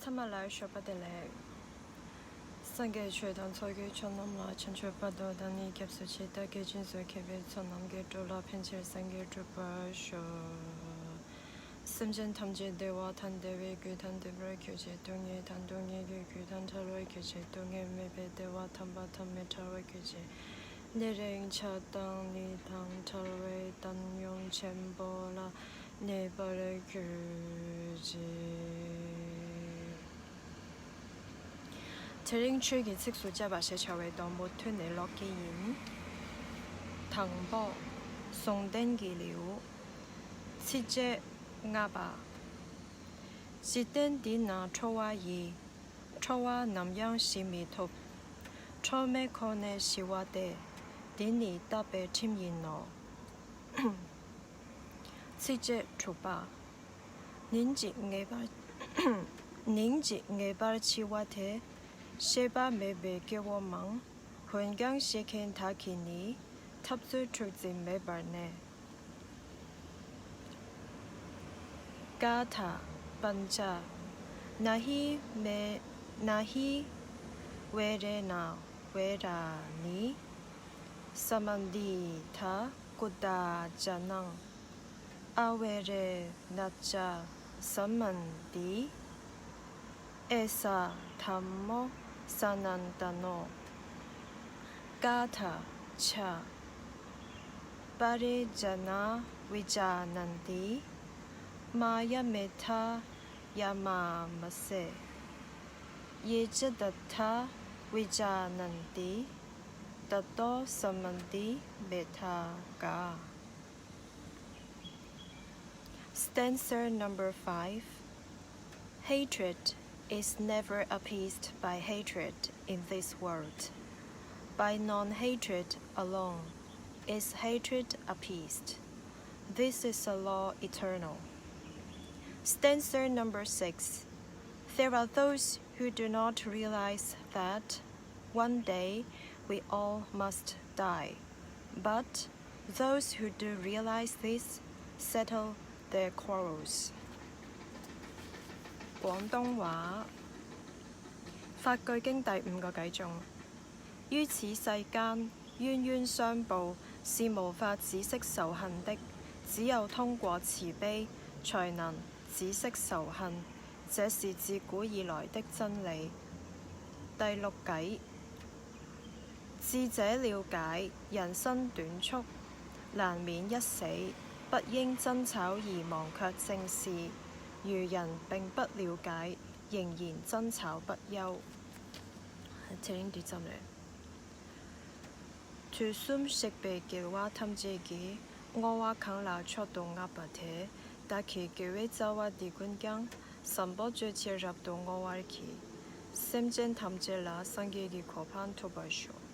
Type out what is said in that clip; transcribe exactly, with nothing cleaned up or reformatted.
ཚང་མ་ལ་ཞོགས་པ་བདེ་ལེགས། སངས་རྒྱས་ཆོས་དང་ཚོགས་ཀྱི་མཆོག་རྣམས་ལ། བྱང་ཆུབ་བར་དུ་བདག་ནི་སྐྱབས་སུ་མཆི། བདག་གིས་སྦྱིན་སོགས་མཁས་པའི་ཚོགས་རྣམས་ཀྱིས། འགྲོ་ལ་ཕན་ཕྱིར་སངས་རྒྱས་འགྲུབ་པར་ཤོག། སེམས་ཅན་ཐམས་ཅད་བདེ་བ་དང་བདེ་བའི་རྒྱུ་དང་ལྡན་པར་གྱུར་ཅིག། སྡུག་བསྔལ་དང་སྡུག་བསྔལ་གྱི་རྒྱུ་དང་བྲལ་བར་གྱུར་ཅིག། སྡུག་བསྔལ་མེད་པའི་བདེ་བ་དམ་པ་དང་མི་འབྲལ་བར་གྱུར་ཅིག། ཉེ་རིང་ཆགས་སྡང་གཉིས་དང་བྲལ་བའི་བཏང་སྙོམས་ཆེན་པོ་ལ་གནས་པར་གྱུར་ཅིག། དེ་རིང་ཆོས་ཀྱི་ཚིགས་སུ་བཅད་པ་ཞེས་བྱ་བའི་སྡོང་པོ་ཐོས་ནས་ཀློག་གི་ཡིན། དང་པོ། ཟུང་ལྡན་གྱི་ལེའུ། ཚིགས་བཅད་ལྔ་པ། འཇིག་རྟེན་འདི་ན་ཁྲོ་བ་ཡི། ཁྲོ་བ་ནམ་ཡང་ཞི་མི་ཐུབ། ཁྲོ་མེད་ཁོ་ནས་ཞི་བ་སྟེ། འདི་ནི་རྟག་པའི་ཁྲིམས་ཡིན་ནོ། ཚིགས་བཅད་དྲུག་པ། ཉིན་གཅིག་ངེས་པར་ཉིན་གཅིག་ངེས་པར་འཆི་བ་དེ། ཤེས་པ་མེད་པའི་སྐྱེ་བོ་མང་། འོན་ཀྱང་ཤེས་མཁན་དག་གིས་ནི། འཐབ་རྩོད་འཁྲུག་འཛིང་མེད་པར་གནས། ག་ཐ་པཉྩ། ན་ཧི་མེ་ན་ཧི་བེ་རེ་ན་བེ་ར་ནི། སམ་མ་དི་ཐ་ཀུ་ཏ་ཛ་ནང་། ཨ་བེ་རེ་ན་ཙ་སམ་མ་དི། ཨེ་ས་དྷམ་མོ་ས་ནན་ཏ་ནོ། ག་ཐ་ཆ། པ་རི་ཛ་ན་བི་ཛ་ནན་ཏི། མ་ཡ་མེ་ཐ་ཡ་མ་མ་སེ། ཡེ་ཙ་ཏ་ཐ་བི་ཛ་ནན་ཏི། ཏ་ཏོ་སམ་མ་དི་མེ་ཐ་ག། Stanza number five. Hatred is never appeased by hatred in this world. By non-hatred alone is hatred appeased. This is a law eternal. Stanza number six. There are those who do not realize that one day we all must die. But those who do realize this settle their quarrels. 廣東話。法句經第五個偈頌。於此世間，冤冤相報，是無法止息仇恨的，只有通過慈悲，才能止息仇恨，這是自古以來的真理。第六偈。 智者了解人生短促，難免一死，不應爭吵而忘卻正事。愚人並不了解，仍然爭吵不休。དེ་རིང་འདི་ཙམ་རེད། དུས་གསུམ་གཤེགས་པའི་རྒྱལ་བ་ཐམས་ཅད་ཀྱིས་བསྔོ་བ་གང་ལ་མཆོག་ཏུ་བསྔགས་པ་དེ། བདག་གིས་དགེ་བའི་རྩ་བ་འདི་ཀུན་ཀྱང་། བཟང་པོ་སྤྱོད་ཕྱིར་རབ་ཏུ་བསྔོ་བར་བགྱི། སེམས་ཅན་ཐམས་ཅད་ལ་སངས་རྒྱས་ཀྱི་གོ་འཕང་ཐོབ་པར་ཤོག།